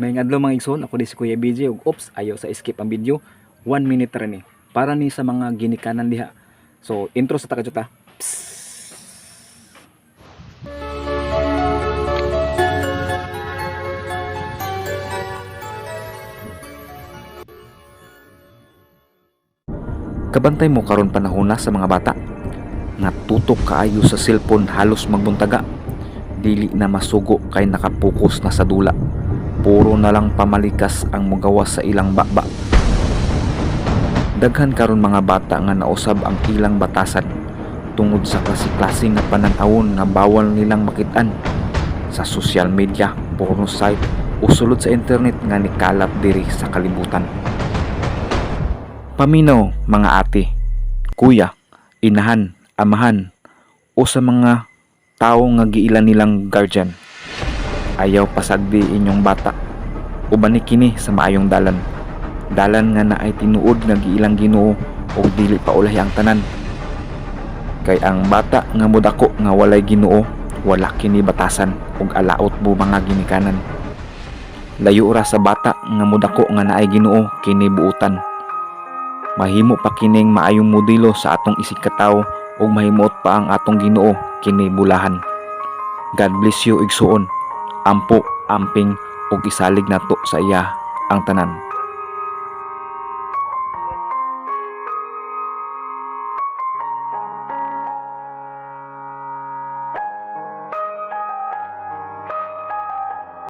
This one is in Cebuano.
Maayong adlaw, mga igsoon, ako di si Kuya BJ ug oops, ayaw sa skip ang video. 1 minute ra ni. Para ni sa mga ginikanan diha. So, intro sa ta kadyot. Kabantay mo karon panahona sa mga bata nga tutok kaayo sa cellphone halos magbuntaga. Dili na masugo kay nakapokus na sa dula. Puro na lang pamalikas ang mugawas sa ilang baba. Daghan karon mga bata nga nausab ang ilang batasan tungod sa klase-klase nga panan-awon nga bawal nilang makit-an sa social media, porno site o sulod sa internet nga nikalat diri sa kalibutan. Paminaw, mga ate, kuya, inahan, amahan o sa mga tao nga giila nilang guardian. Ayaw pasagdi inyong bata. Ubani kini sa maayong dalan. Dalan nga naay tinuod nga giilang Ginoo ug dili pa ulahi ang tanan. Kay ang bata nga modako nga walay Ginoo, wala kini batasan ug alaot mo mga ginikanan. Layo ra sa bata nga modako nga naay Ginoo kini buutan. Mahimo pa kining maayong modelo sa atong isig katawo ug mahimuot pa ang atong Ginoo kini bulahan. God bless you, igsuon. Ampo, amping ug isalig nato sa iya ang tanan.